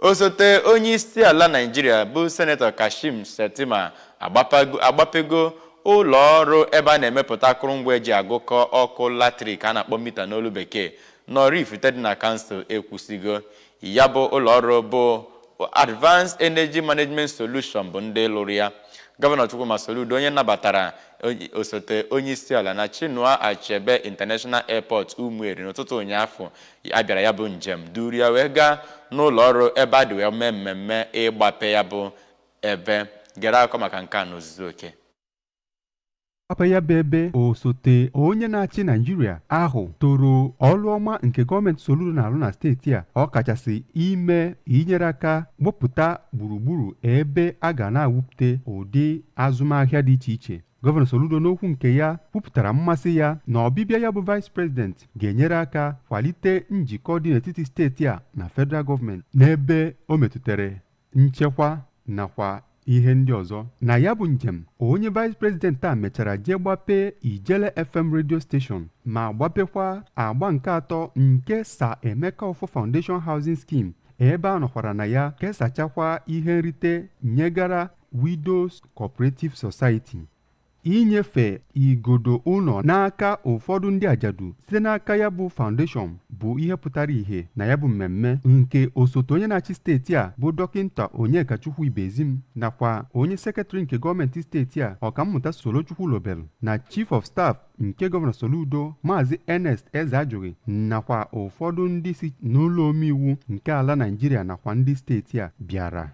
Osote onye isi ala Naịjirịa bụ Senetọ Kashim Shettima agbapego ụlọ ọrụ ebe a na-emepụta akụrụngwa eji agụkọ ọkụ latrik a na-akpọ mita n'olu bekee n'Oraifite dị na kansụl Ekwusigo. Ya bụ ụlọ ọrụ bụ Advanced Energy Management Solution bụ ndị lụrụ ya. Gọvanọ Chukwuma Soludo, onye nabatara osote onye isi ala na Chinua Achebe International Airport, Umueri, n'ụtụtụ ụnyaahụ abịara ya bụ njem, duru ya wee gaa n'ụlọ ọrụ ebe a dị wee mee mmemme ịgbape ya bụ ebe. Gere akụkọ maka nke a n'ozuzu oke. Mgbape ya bụ ebe, osote onye na-achị Naijiria ahụ toro ọrụ ọma nke gọọmenti Soludo na-arụ na steeti a, ọ kachasị ime inyere aka wepụta gburugburu ebe a ga na-awụpụta ụdị azụmahịa dị iche iche. Gọvanọ Soludo n'okwu nke ya kwupụtara mmasị ya na ọbịbịa ya bụ vice president ga-enyere aka kwalite njikọ dị n'etiti steeti a na federal gọọmenti n'ebe o metụtara nchekwa nakwa ihe ndị ọzọ. Na ya bụ njem, onye vice president a mechara jee gbapee Ijele FM radio station ma gbapekwa agba nke atọ nke Sir Emeka Offor Foundation Housing Scheme, ebe a nọkwara na ya kesachakwa ihe nrite nyegara Widows Cooperative Society. Inyefe igodo ụlọ n'aka ụfọdụ ndị ajadu site n'aka ya bụ foundation bụ ihe pụtara ìhè na ya bụ mmemme nke osote onye na-achị steeti a bụ Dọkịnta Onyekachukwu Ibezim nakwa onye sekretrị nke gọọmenti steeti a, Ọkammụta Solochukwu Lobel, na Chief of Staff nke Gọvanọ Soludo, Maazị Ernest Ezeajughi, nakwa ụfọdụ ndị si n'ụlọ omeiwu nke ala Naịjirịa nakwa ndị steeti a bịara.